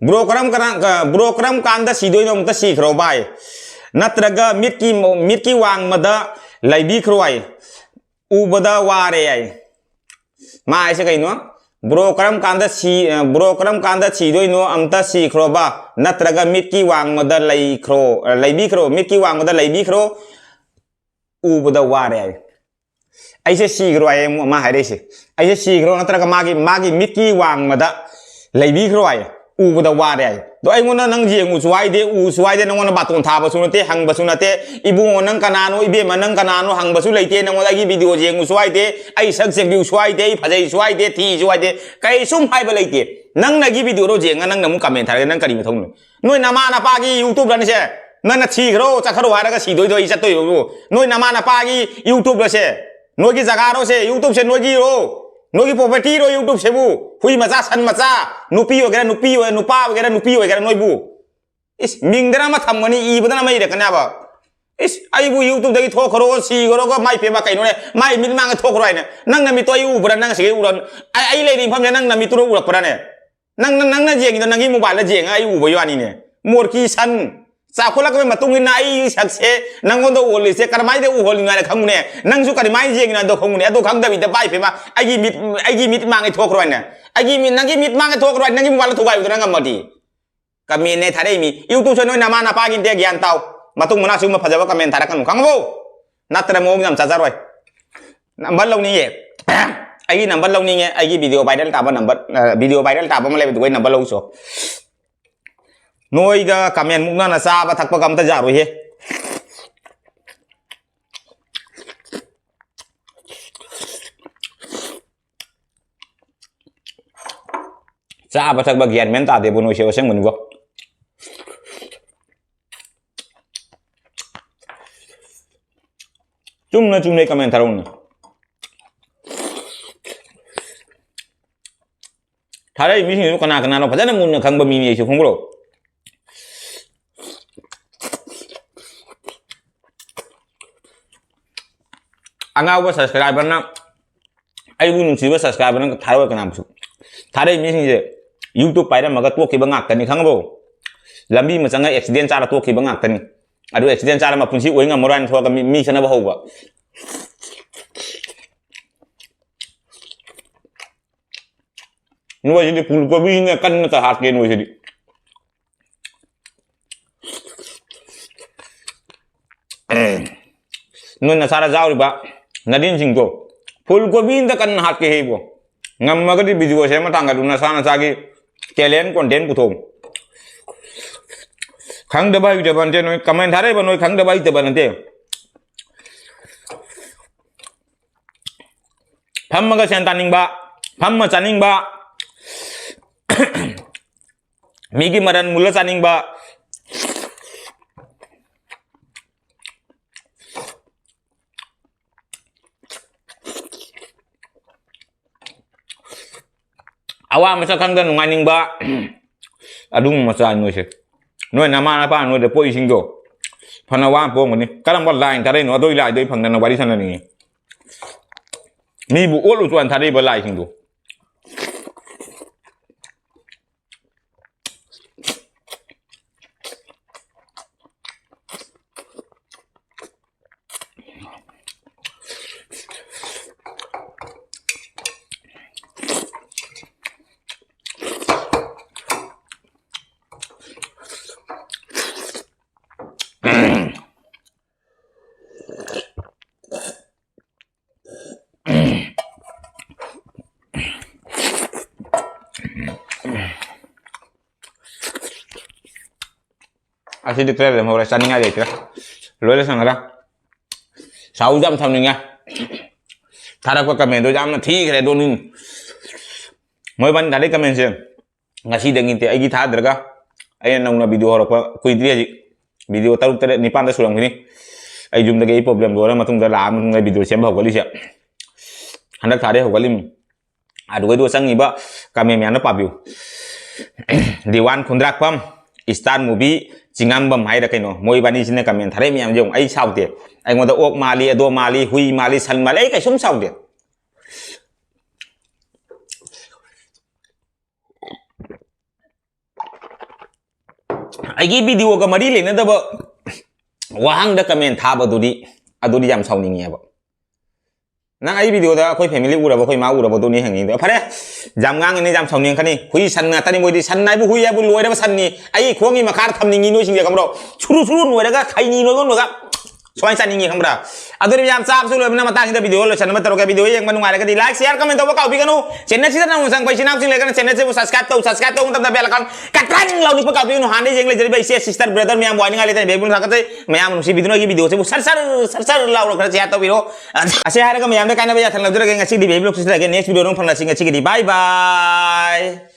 ꯕ꯭ꯔꯣ, ꯀꯔꯝ, ꯀꯔꯝ, ꯕ꯭ꯔꯣ, ꯀꯔꯝ ꯀꯥꯟꯗ ꯁꯤꯗꯣꯏꯅꯣ? ꯑꯝꯇ ꯁꯤꯈ꯭ꯔꯣ ꯚꯥꯏ꯫ ꯅꯠꯇ꯭ꯔꯒ ꯃꯤꯠꯀꯤ, ꯃꯤꯠꯀꯤ ꯋꯥꯡꯃꯗ ꯂꯩꯕꯤꯈ꯭ꯔꯣ ꯍꯥꯏ꯫ ꯎꯕꯗ ꯋꯥꯔꯦ ꯍꯥꯏ꯫ ꯃꯥ ꯍꯥꯏꯁꯦ ꯀꯩꯅꯣ? ꯕ꯭ꯔꯣ, ꯀꯔꯝ ꯀꯥꯟꯗ ꯁꯤ-, ꯕ꯭ꯔꯣ, ꯀꯔꯝ ꯀꯥꯟꯗ ꯁꯤꯗꯣꯏꯅꯣ? ꯑꯝꯇ ꯁꯤꯈ꯭ꯔꯣꯕ꯫ ꯅꯠꯇ꯭ꯔꯒ ꯃꯤꯠꯀꯤ ꯋꯥꯡꯃꯗ ꯂꯩꯈ꯭ꯔꯣ, ꯂꯩꯕꯤꯈ꯭ꯔꯣ, ꯃꯤꯠꯀꯤ ꯋꯥꯡꯃꯗ ꯂꯩꯕꯤꯈ꯭ꯔꯣ꯫ ꯎꯕꯗ ꯋꯥꯔꯦ ꯍꯥꯏ꯫ ꯑꯩꯁꯦ ꯁꯤꯈ꯭ꯔꯣ ꯍꯥꯏꯌꯦ ꯃꯥ ꯍꯥꯏꯔꯛꯏꯁꯦ꯫ ꯑꯩꯁꯦ ꯁꯤꯈ꯭ꯔꯣ, ꯅꯠꯇ꯭ꯔꯒ ꯃꯥꯒꯤ, ꯃꯥꯒꯤ ꯃꯤꯠꯀꯤ ꯋꯥꯡꯃꯗ ꯂꯩꯕꯤꯈ꯭ꯔꯣ ꯍꯥꯏꯌꯦ꯫ ꯎꯕꯗ ꯋꯥꯔꯦ ꯍꯥꯏꯌꯦ꯫ ꯑꯗꯣ ꯑꯩꯉꯣꯟꯗ ꯅꯪ ꯌꯦꯡꯉꯨꯁꯨ ꯍꯥꯏꯗꯦ, ꯎꯁꯨ ꯍꯥꯏꯗꯦ, ꯅꯪꯉꯣꯟꯗ ꯕꯥꯇꯣꯟ ꯊꯥꯕꯁꯨ ꯅꯠꯇꯦ, ꯍꯪꯕꯁꯨ ꯅꯠꯇꯦ꯫ ꯏꯕꯨꯡꯉꯣ ꯅꯪ ꯀꯅꯥꯅꯣ, ꯏꯕꯦꯝꯃ ꯅꯪ ꯀꯅꯥꯅꯣ ꯍꯪꯕꯁꯨ ꯂꯩꯇꯦ꯫ ꯅꯪꯉꯣꯟꯗ ꯑꯩꯒꯤ ꯚꯤꯗꯤꯑꯣ ꯌꯦꯡꯉꯨꯁꯨ ꯍꯥꯏꯗꯦ, ꯑꯩ ꯁꯛ ꯌꯦꯡꯕꯤꯌꯨꯁꯨ ꯍꯥꯏꯗꯦ, ꯑꯩ ꯐꯖꯩꯁꯨ ꯍꯥꯏꯗꯦ, ꯊꯤꯁꯨ ꯍꯥꯏꯗꯦ, ꯀꯩꯁꯨꯝ ꯍꯥꯏꯕ ꯂꯩꯇꯦ꯫ ꯅꯪꯅ ꯑꯩꯒꯤ ꯚꯤꯗꯤꯑꯣꯗꯣ ꯌꯦꯡꯉ ꯅꯪꯅ ꯑꯃꯨꯛ ꯀꯃꯦꯟ ꯊꯥꯔꯒ ꯅꯪ ꯀꯔꯤ ꯃꯊꯧꯅꯣ? ꯅꯣꯏ ꯅꯃꯥ ꯅꯄꯥꯒꯤ YouTube ꯂꯅꯤꯁꯦ? ꯅꯪꯅ ꯁꯤꯈ꯭ꯔꯣ, ꯆꯠꯈ꯭ꯔꯣ ꯍꯥꯏꯔꯒ ꯁꯤꯗꯣꯏꯗꯣ ꯑꯩ ꯆꯠꯇꯣꯏꯕꯕꯨ? ꯅꯣꯏ ꯅꯃꯥ ꯅꯄꯥꯒꯤ YouTube ꯂꯁꯦ? ꯅꯣꯏꯒꯤ ꯖꯒꯥꯔꯣꯁꯦ? YouTube ꯁꯦ ꯅꯣꯏꯒꯤꯔꯣ? ꯅꯣꯏꯒꯤ property ꯔꯣ YouTube ꯁꯤꯕꯨ? ꯍꯨꯏ ꯃꯆꯥ, ꯁꯟ ꯃꯆꯥ, ꯅꯨꯄꯤ ꯑꯣꯏꯒꯦꯔꯥ, ꯅꯨꯄꯤ ꯑꯣꯏ-, ꯅꯨꯄꯥ ꯑꯣꯏꯒꯦꯔꯥ, ꯅꯨꯄꯤ ꯑꯣꯏꯒꯦꯔꯥ, ꯅꯣꯏꯕꯨ? ꯏꯁ, ꯃꯤꯡꯗꯅ ꯑꯃ ꯊꯝꯒꯅꯤ, ꯏꯕꯗꯅ ꯑꯃ ꯏꯔꯛꯀꯅꯦꯕ꯫ ꯏꯁ, ꯑꯩꯕꯨ YouTube ꯗꯒꯤ ꯊꯣꯛꯈ꯭ꯔꯣ, ꯁꯤꯈ꯭ꯔꯣꯒ, ꯃꯥꯏ ꯄꯦꯝꯃ ꯀꯩꯅꯣꯅꯦ? ꯃꯥꯏ ꯃꯤꯠ ꯃꯥꯡꯗ ꯊꯣꯛꯈ꯭ꯔꯣ ꯍꯥꯏꯅꯦ? ꯅꯪ ꯅꯃꯤꯠꯇꯣ ꯑꯩ ꯎꯕ꯭ꯔꯥ? ꯅꯪ ꯁꯤꯒꯩ ꯎꯔ-, ꯑꯩ, ꯑꯩ ꯂꯩꯔꯤ ꯃꯐꯝꯁꯦ ꯅꯪ ꯅꯃꯤꯠꯇꯨꯅ ꯎꯔꯛꯄ꯭ꯔꯥꯅꯦ? ꯅꯪ, ꯅꯪ, ꯅꯪꯅ ꯌꯦꯡꯉꯤꯗꯣ ꯅꯪꯒꯤ mobile ꯗ ꯌꯦꯡꯉ ꯑꯩ ꯎꯕꯩ ꯋꯥꯅꯤꯅꯦ꯫ ꯃꯣꯔꯀꯤ ꯁꯟ, ꯆꯥꯎꯈꯠꯂꯛꯄꯒꯤ ꯃꯇꯨꯡ ꯏꯟꯅ ꯑꯩ ꯁꯛꯁꯦ ꯅꯪꯉꯣꯟꯗ ꯎꯍꯜꯂꯤꯁꯦ ꯀꯔꯝꯍꯥꯏꯅ ꯎꯍꯜꯂꯤꯅꯣ ꯍꯥꯏꯅ ꯈꯪꯉꯨꯅꯦ꯫ ꯅꯪꯁꯨ ꯀꯔꯤꯃꯥꯏꯅ ꯌꯦꯡꯉꯤꯅꯣ ꯍꯥꯏꯗꯣ ꯈꯪꯉꯨꯅꯦ꯫ ꯑꯗꯣ ꯈꯪꯗꯕꯤꯗ ꯚꯥꯏ ꯐꯦꯃ ꯑꯩꯒꯤ ꯃꯤꯠ, ꯑꯩꯒꯤ ꯃꯤꯠ ꯃꯥꯡꯉꯩ ꯊꯣꯛꯈ꯭ꯔꯣ ꯍꯥꯏꯅ꯫ ꯑꯩꯒꯤ ꯃꯤꯠ, ꯅꯪꯒꯤ ꯃꯤꯠ ꯃꯥꯡꯉꯩ ꯊꯣꯛꯈ꯭ꯔꯣ ꯍꯥꯏꯅ ꯅꯪꯒꯤ mobile ꯗ ꯊꯨꯒꯥꯏꯕꯗꯣ ꯅꯪ ꯉꯝꯃꯗꯤ꯫ Comment ꯅꯦ ꯊꯥꯔꯛꯏ ꯃꯤ꯫ YouTube ꯁꯦ ꯅꯣꯏ ꯅꯃꯥ ꯅꯄꯥꯒꯤ ꯅꯠꯇꯦ, ꯒ꯭ꯌꯥꯟ ꯇꯥꯎ꯫ ꯃꯇꯨꯡ ꯃꯅꯥꯎ ꯁꯤꯒꯨꯝꯕ ꯐꯖꯕ comment ꯊꯥꯔꯛꯀꯅꯨ꯫ ꯈꯪꯉꯕꯣ? ꯅꯠꯇ꯭ꯔ ꯃꯑꯣꯡ ꯌꯥꯝ ꯆꯥꯖꯔꯣꯏ꯫ Number ꯂꯧꯅꯤꯡꯉꯦ꯫ ꯑꯩꯒꯤ number ꯂꯧꯅꯤꯡꯉꯦ꯫ ꯑꯩꯒꯤ video viral ꯇꯥꯕ number, ꯑ, video viral ꯇꯥꯕ ꯑꯃ ꯂꯩꯕꯗꯨꯒ ꯑꯩ number ꯂꯧꯁꯣ꯫ ꯅꯣꯏꯒ comment ꯃꯨꯛꯅꯅ ꯆꯥꯕ ꯊꯛꯄꯒ ꯑꯝꯇ ꯌꯥꯔꯣꯏꯍꯦ꯫ ꯆꯥꯕ ꯊꯛꯄ ꯒ꯭ꯌꯥꯟ ꯃꯦꯟ ꯇꯥꯗꯦꯕꯣ ꯅꯣꯏꯁꯦ ꯑꯁꯦꯡꯕꯅꯤꯀꯣ꯫ ꯆꯨꯝꯅ ꯆꯨꯝꯅ comment ꯊꯥꯔꯛꯎꯅꯦ꯫ ꯊꯥꯔꯛꯏ ꯃꯤꯁꯤꯡꯗꯨ ꯀꯅꯥ ꯀꯅꯥꯅꯣ ꯐꯖꯅ ꯃꯨꯟꯅ ꯈꯪꯕ ꯃꯤꯅꯤ ꯑꯩꯁꯨ, ꯈꯪꯕ꯭ꯔꯣ? ꯑꯉꯥꯎꯕ subscriberꯅ, ꯑꯩꯕꯨ ꯅꯨꯡꯁꯤꯕ subscriberꯅ ꯊꯥꯔꯛꯑꯣꯏ ꯀꯅꯥꯝꯁꯨ꯫ ꯊꯥꯔꯛꯏ ꯃꯤꯁꯤꯡꯁꯦ YouTube ꯄꯥꯏꯔꯝꯃꯒ ꯇꯣꯛꯈꯤꯕ ꯉꯥꯛꯇꯅꯤ, ꯈꯪꯉꯕꯣ? ꯂꯝꯕꯤ ꯑꯃ ꯆꯪꯉ accident ꯆꯥꯔ ꯇꯣꯛꯈꯤꯕ ꯉꯥꯛꯇꯅꯤ꯫ ꯑꯗꯨ accident ꯆꯥꯔ ꯃꯄꯨꯟꯁꯤ ꯑꯣꯏ ꯉꯝꯃꯔꯣꯏ ꯍꯥꯏꯅ ꯊꯣꯛꯂꯒ ꯃꯤ, ꯃꯤ ꯈꯠꯅꯕ ꯍꯧꯕ꯫ ꯅꯣꯏꯁꯤꯗꯤ ꯐꯨꯜ ꯀꯣꯕꯤꯅ ꯀꯟꯅ ꯇ ꯍꯥꯠꯀꯦ ꯅꯣꯏꯁꯤꯗꯤ꯫ ꯅꯣꯏ ꯅꯁꯥꯗ ꯌꯥꯎꯔꯤꯕ ꯅꯗꯤꯟꯁꯤꯡꯗꯣ ꯐꯨꯜ ꯀꯣꯕꯤꯅ ꯀꯟꯅ ꯍꯥꯠꯀꯦ ꯍꯩꯕꯣ꯫ ꯉꯝꯃꯒꯗꯤ video ꯁꯦꯝꯃ ꯊꯥꯡꯒꯠꯂꯨ, ꯅꯁꯥ ꯅꯁꯥꯒꯤ talent content ꯄꯨꯊꯣꯛꯎ꯫ ꯈꯪꯗꯕ ꯍꯩꯇꯕ ꯅꯠꯇꯦ, ꯅꯣꯏ comment ꯊꯥꯔꯛꯏꯕ ꯅꯣꯏ ꯈꯪꯗꯕ ꯍꯩꯇꯕ ꯅꯠꯇꯦ꯫ ꯐꯝꯃꯒ ꯁꯦꯟ ꯇꯥꯅꯤꯡꯕ, ꯐꯝꯃ ꯆꯥꯅꯤꯡꯕ, ꯃꯤꯒꯤ ꯃꯔꯟ ꯃꯨꯜꯂ ꯆꯥꯅꯤꯡꯕ, ꯑꯋꯥ ꯃꯁꯛ ꯈꯪꯗ ꯅꯨꯡꯉꯥꯏꯅꯤꯡꯕ, ꯑꯗꯨꯒꯨꯝꯕ ꯃꯆꯥ ꯅꯣꯏꯁꯦ꯫ ꯅꯣꯏ ꯅꯃꯥ ꯅꯄꯥ ꯅꯣꯏꯗ ꯄꯣꯛꯏꯁꯤꯡꯗꯣ ꯐꯅ ꯋꯥꯅ ꯄꯣꯛꯑꯝꯒꯅꯤ꯫ ꯀꯔꯝꯕ line ꯊꯥꯔꯛꯏꯅꯣ? ꯑꯗꯨꯒꯤ lineꯗꯣ ꯑꯩ ꯐꯪꯗꯅ ꯋꯥꯔꯤ ꯁꯥꯟꯅꯅꯤꯡꯉꯤ꯫ ꯃꯤꯕꯨ ꯑꯣꯠꯂꯨ ꯆꯣꯅ ꯊꯥꯔꯛꯏꯕ lineꯁꯤꯡꯗꯣ꯫ ꯑꯁꯤꯗꯤ ꯈꯔ ꯂꯦꯝꯍꯧꯔꯦ, ꯆꯥꯅꯤꯡꯉꯥꯏ ꯂꯩꯇ꯭ꯔꯦ, ꯂꯣꯏ ꯂꯣꯏꯁꯟꯈ꯭ꯔꯦ꯫ ꯁꯥꯎꯁꯨ ꯌꯥꯝ ꯁꯥꯎꯅꯤꯡꯉꯦ꯫ ꯊꯥꯔꯛꯄ comment ꯗꯣ ꯌꯥꯝꯅ ꯊꯤꯈ꯭ꯔꯦ, ꯑꯗꯨꯅꯤ꯫ ꯃꯣꯏꯕꯥꯅꯤ ꯊꯥꯔꯛꯏ comment ꯁꯦ ꯉꯁꯤꯗꯒꯤ ꯅꯠꯇꯦ, ꯑꯩꯒꯤ ꯊꯥꯗ꯭ꯔꯒ꯫ ꯑꯩꯅ ꯅꯧꯅ video ꯍꯧꯔꯛꯄ ꯀꯨꯏꯗ꯭ꯔꯤ ꯍꯧꯖꯤꯛ꯫ Video ꯇꯔꯨꯛ, ꯇꯔꯦꯠ, ꯅꯤꯄꯥꯟꯗ ꯁꯨꯔꯝꯈꯤꯅꯤ꯫ ꯑꯩ ꯌꯨꯝꯗꯒꯤ ꯑꯩ problem ꯂꯣꯏꯔ ꯃꯇꯨꯡꯗ, ꯂꯥꯛꯑ ꯃꯇꯨꯡꯗ video ꯁꯦꯝꯕ ꯍꯧꯒꯠꯂꯤꯁꯦ꯫ ꯍꯟꯗꯛ ꯊꯥꯗꯩ ꯍꯧꯒꯠꯂꯤꯝꯅꯤ꯫ ꯑꯗꯨꯒꯩꯗꯣ ꯆꯪꯉꯤꯕ comment ꯃꯌꯥꯝꯗꯣ ꯄꯥꯕꯤꯌꯨ꯫ ꯗꯤꯋꯥꯟ ꯈꯨꯟꯗ꯭ꯔꯥꯛꯄꯝ, Star Movie, ꯆꯤꯡꯉꯥꯝꯕꯝ ꯍꯥꯏꯔ ꯀꯩꯅꯣ, ꯃꯣꯏꯕꯥꯅꯤꯁꯤꯅ comment ꯊꯥꯔꯛꯏ ꯃꯌꯥꯝꯁꯦ ꯌꯦꯡꯉꯨ꯫ ꯑꯩ ꯁꯥꯎꯗꯦ꯫ ꯑꯩꯉꯣꯟꯗ ꯑꯣꯛ ꯃꯥꯜꯂꯤ, ꯑꯗꯣ ꯃꯥꯜꯂꯤ, ꯍꯨꯏ ꯃꯥꯜꯂꯤ, ꯁꯟ ꯃꯥꯜꯂꯤ, ꯑꯩ ꯀꯩꯁꯨꯝ ꯁꯥꯎꯗꯦ꯫ ꯑꯩꯒꯤ video ꯒ ꯃꯔꯤ ꯂꯩꯅꯗꯕ ꯋꯥꯍꯪꯗ comment ꯊꯥꯕꯗꯨꯗꯤ, ꯑꯗꯨꯗꯤ ꯌꯥꯝ ꯁꯥꯎꯅꯤꯡꯉꯦꯕ꯫ ꯅꯪ ꯑꯩ video ꯗ ꯑꯩꯈꯣꯏ family ꯎꯔꯕ, ꯑꯩꯈꯣꯏ ꯃꯥ ꯎꯔꯕ, ꯑꯗꯨꯅꯤ ꯍꯪꯅꯤꯡꯉꯤꯗꯣ꯫ ꯐꯔꯦ, ꯌꯥꯝ ꯉꯥꯡꯉꯤꯅꯦ, ꯌꯥꯝ ꯁꯥꯎꯅꯤꯡꯉꯛꯀꯅꯤ꯫ ꯍꯨꯏ ꯁꯟ ꯉꯥꯛꯇꯅꯤ ꯃꯣꯏꯗꯤ꯫ ꯁꯟ ꯍꯥꯏꯕꯨ ꯍꯨꯏ ꯍꯥꯏꯕꯨ ꯂꯣꯏꯔꯕ ꯁꯟꯅꯤ꯫ ꯑꯩꯒꯤ ꯈꯣꯡꯒꯤ ꯃꯈꯥꯗ ꯊꯝꯅꯤꯡꯉꯤ ꯅꯣꯏꯁꯤꯡꯁꯦ, ꯈꯪꯕ꯭ꯔꯣ? ꯁꯨꯔꯨ ꯁꯨꯔꯨ ꯅꯣꯏꯔꯒ, ꯈꯩꯅꯤ ꯅꯣꯏꯒꯣꯟꯕꯒ ꯁꯨꯃꯥꯏꯅ ꯆꯥꯅꯤꯡꯉꯤ, ꯈꯪꯕ꯭ꯔꯥ? ꯑꯗꯨꯅ ꯌꯥꯝ ꯆꯥꯕꯁꯨ ꯂꯣꯏꯕꯅ ꯃꯇꯥꯡꯁꯤꯗ video ꯂꯣꯏꯁꯟꯅꯕ ꯇꯧꯔꯒꯦ꯫ Video ꯌꯦꯡꯕ ꯅꯨꯡꯉꯥꯏꯔꯒꯗꯤ like, share, comment ꯇꯧꯕ ꯀꯥꯎꯕꯤꯒꯅꯨ꯫ Channel ꯁꯤꯗ ꯅꯧꯅ ꯆꯪꯉꯛꯄ ꯏꯆꯤꯟ ꯏꯅꯥꯎꯁꯤꯡ ꯂꯩꯔꯒꯅ channel ꯁꯤꯕꯨ subscribe ꯇꯧ, subscribe ꯇꯧꯕ ꯃꯇꯝꯗ bell icon ꯀꯇ꯭ꯔꯪ ꯂꯥꯎꯅꯤꯛꯄ ꯀꯥꯎꯕꯤꯒꯅꯨ꯫ ꯍꯥꯟꯅ ꯌꯦꯡ ꯂꯩꯖꯔꯤꯕ ꯏꯆꯦ, sister, brother ꯃꯌꯥꯝꯕꯨ ꯍꯥꯏꯅꯤꯡꯉꯥꯏ ꯂꯩꯇꯅ ꯕꯦꯕꯨꯜ ꯊꯥꯒꯠꯆꯩ꯫ ꯃꯌꯥꯝ ꯅꯨꯡꯁꯤ video ꯅꯣꯏꯒꯤ video ꯁꯤꯕꯨ ꯁꯔ ꯁꯔ ꯁꯔ ꯁꯔ ꯂꯥꯎꯔ ꯈꯔ share ꯇꯧꯕꯤꯔꯣ꯫ ꯑꯁꯤ ꯍꯥꯏꯔꯒ ꯃꯌꯥꯝꯗ ꯀꯥꯏꯅꯕ ꯌꯥꯊꯪ ꯂꯧꯖꯔꯒꯦ꯫ ꯉꯁꯤꯒꯤꯗꯤ ꯕꯦꯕꯨꯜ ꯁꯤꯖꯔꯒꯦ꯫ Next video ꯗ ꯑꯃꯨꯛ ꯐꯪꯅꯁꯤ꯫ ꯉꯁꯤꯒꯤꯗꯤ bye bye꯫